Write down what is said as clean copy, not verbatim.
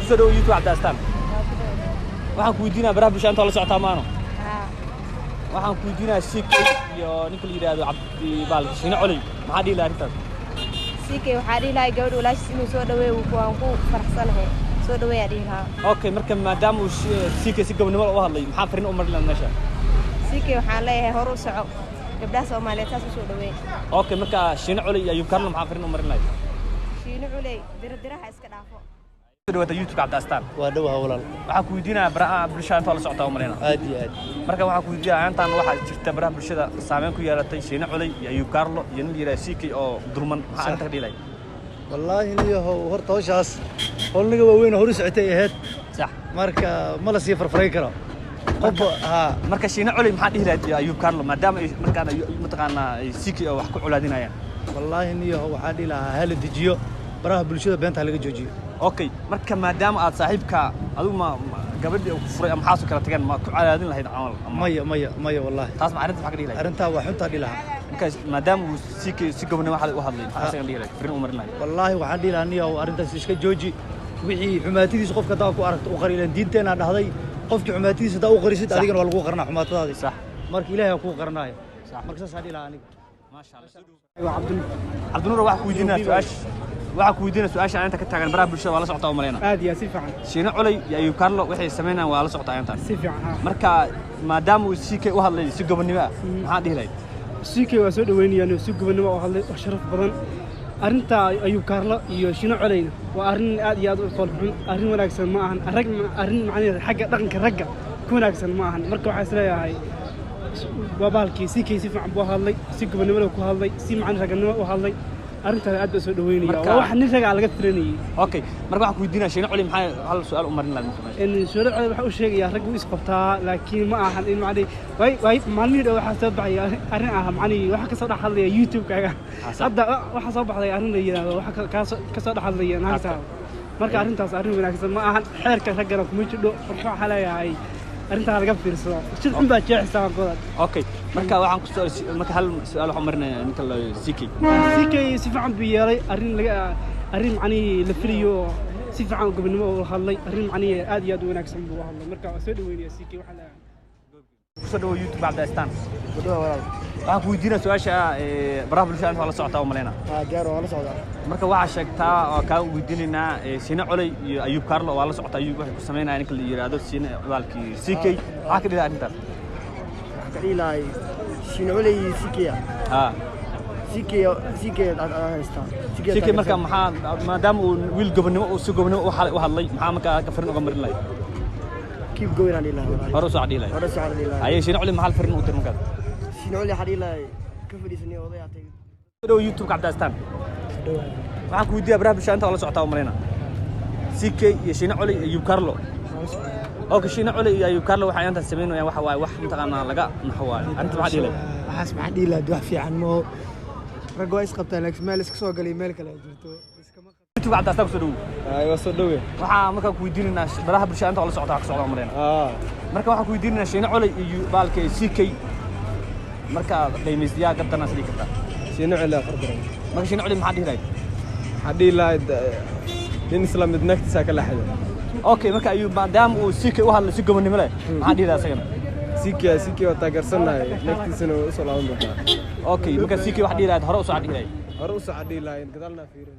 Kusoo dhawo YouTube Cabdiastaan. Waxaan ku weydiinaa baraha bulshada inta la socotaa maano. Waxaan ku weydiinaa CK iyo ninka la yidhaahdo Cabdi Baalki Shiine Coley, maxaa dhihi lahaa arrintaas? CK waxaa dhihi lahaa gabadha walaashiis inuu soo dhaweeyo, waan ku faraxsanahay, soo dhaweeyaa dhihi lahaa. Okay, marka maadaama uu CK si gobonimo u hadlay, maxaa fariin u marin lahaa meesha? CK waxaan leeyahay hor u soco, gabdhaha Soomaaliyeed saas u soo dhaweey. Okay, marka Shiine Coley iyo Ayub Karlo maxaa fariin u marin lahayd? Shiine Culey diradiraha iska dhaafo. Dhawaata YouTube Cabdiastaan. Waa dhowaha walaal. Waxaan ku weydiinayaa baraha bulshada inta la socotaa u malaynaa. Aad iyo aad. Marka waxaan ku weydiinayaa intaan waxaa jirta baraha bulshada saameyn ku yeelatay Shiine Culey iyo Ayub Karlo iyo nin la yidhaahdo CK oo dulman, maxaa arrinta ka dhihi lahayd? Wallaahi niyahow, horta hawshaas howlniga waaweyn oo horu socotay ahayd. Sax. Marka ma la sii farfarayn karo qof haa. Marka Shiine Culey maxaa dhihi lahayd iyo Ayub Karlo, maadaama ay markaan ay mataqaanaa ay CK oo wax ku colaadinayaan? Wallaahi niyahow, waxaan dhihi lahaa hala dejiyo baraha bulshada, beenta ha laga joojiyo. Okay, marka maadaama aad saaxiibka adigu ma gabadhii uu ku furay ama xaasu kala tageen, ma ku colaadin lahayd camal Maya, maya, maya, wallaahi. Taas ma arrinta maxaa ka dhihi lahayd? Arrintaa waa xuntaa dhihi lahaa. Marka maadaama uu CK si gobonimo xalay u hadlay, maxaa isagan dhihi lahayd, fariin u marin lahayd? Wallaahi waxaan dhihi lahaa niyahow, arrintaas iska jooji. Wixii xumaatadiisa qofka haddaa ku aragto u qari, ilaan diinteenaa dhahday qofkii xumaatadiisa haddaa u qarisid adigana waa lagu qaranaa xumaatadaadii. Sax. Marka Ilaahay waa kuu qaranaya. Sax. Marka saasaa dhihi lahaa aniga. Maasha Allah. Cabdinuur, waxaan ku weydiinaa su-aasha, waxaan ku weydiinaa su-aasha inta ka taagan baraha bulshada, waa la socotaa u malaynaa. Aad iyo aad, si fiican. Shiine Culey iyo Ayub Karlo waxay samaynayaan waa la socotaa intaan. Si fiican, haa. Marka maadaama uu CK u hadlay si gobonimo ah, maxaa dhihi lahayd? CK waa soo dhaweynayaan, si gobonimo u hadlay oo sharaf badan. Arrinta Ayub Kaarlo iyo Shino Coleyna waa arrin aad iyo aad u foolxun, arrin wanaagsan ma ahan, rag arrin macnaheeda xagga dhaqanka ragga ku wanaagsan ma ahan. Marka waxaa isleeyahay waa bahalkii CK si fiican buu hadlay, si gobonimada ku hadlay, si macna raganimo u hadlay. Arrintaas aad baa soo dhaweynaya. Waa wax nin ragaa laga tiranayay. Okay, marka waxaan ku weydiinaa Shiine Culey maxaa hal su-aal u marin lahayd marka meesha? In Shiine Culey waxa u sheegayaa raggu is qabtaa, laakiin ma ahan in macni way maalmihii dhow waxaa soo baxaya arrin ah, macni waxa ka soo dhex hadlaya YouTube-kaaga. Hadda waxaa soo baxday arrin la yidhaahdo waxa ka soo dhex hadlaya naagta. Marka arrintaas arrin wanaagsan ma ahan, xeerka raggana kuma jidho. Marka waxaa leeyahay arrintaa laga fiirsado, jid xun baa jeexaysaa godan. Okay, marka waxaan ku soo marka hal su'aal waxaan marinayaa ninka la CK. CK si fiican buu yeelay, arrin laga arrin macnihii la filayo, si fiican gobonimo u hadlay, arrin macnihii aad iyo aad u wanaagsan buu u hadlay. Marka waa soo dhaweynaya CK, waxaa leeyahay. Kusoo dhawo YouTube Cabdiastaan. Waxaan ku weydiinaa su-aasha baraha bulshada inta waa la socotaa u malaynaa. Gaar waa la socdaa. Marka waxaa sheegtaa oo kaa weydiinaynaa Shiine Culey iyo Ayub Karlo, waa la socotaa Ayub waxay ku samaynayaan ninka la yidhaahdo Shiine baalkii CK, maxaa ka dhihi arrintaas? Waxaan ka dhihi lahay Shiine Culey iyo CK. Haa. CK, CK aad haystaa. CK marka maxaa, maadaama uu wiil gobonimo uu si gobonimo u xalay u hadlay, maxaa markaa ka farin uga marin lahay? Keep going aan dhihi lahay. Hore u soo dhihi lahay. Hore u soo dhihi lahay. Haye, Shiine Culey maxaa farin u dir markaas? Shiine Culey waxaa dhihi lahay ka fadhiisanay odayaa tagay. Dhawo YouTube Cabdiastaan. Waxaan ku weydiiyaa baraha bulshada inta waa la socotaa u malaynaa. CK iyo Shiine Culey iyo Ayub Karlo. Okay, Shiine Culey iyo Ayub Karlo waxay inta sameynayaan waxa waaye wax mataqaanaa laga naxo waaye. Arrinta maxaa dhihi lahayd? Waxaas maxaa dhihi lahayd, wax fiican moo rag waa isqabtaan, laakiin meel iska soo galay meel kale ay jirto iskama. YouTube Cabdiastaan kusoo dhawow. Waa soo dhawe. Waxaa markaa ku weydiinaynaa baraha bulshada inta waa la socotaa wax ka socda u malaynaa. Marka waxaan ku weydiinaynaa Shiine Culey iyo baalka CK, marka qiimaysiyaa gadana sidii kartaa? Shiine Culey qardaran. Marka Shiine Culey maxaa dhihi lahayd? Waxaa dhihi lahayd nin isla mid nagtiisa ka laxda. Okay, marka ayuu maadaama uu CK u hadlay si gobonimo leh, maxaa dhihi lahaa isagana? CK, CK waa taageersannahay, nagtiisana way usoo laaban doontaa. Okay, marka CK wax dhihi lahayd, hore u soo dhihi lahayd? Hore u soo dhihi lahayd, gadaalna fiirin.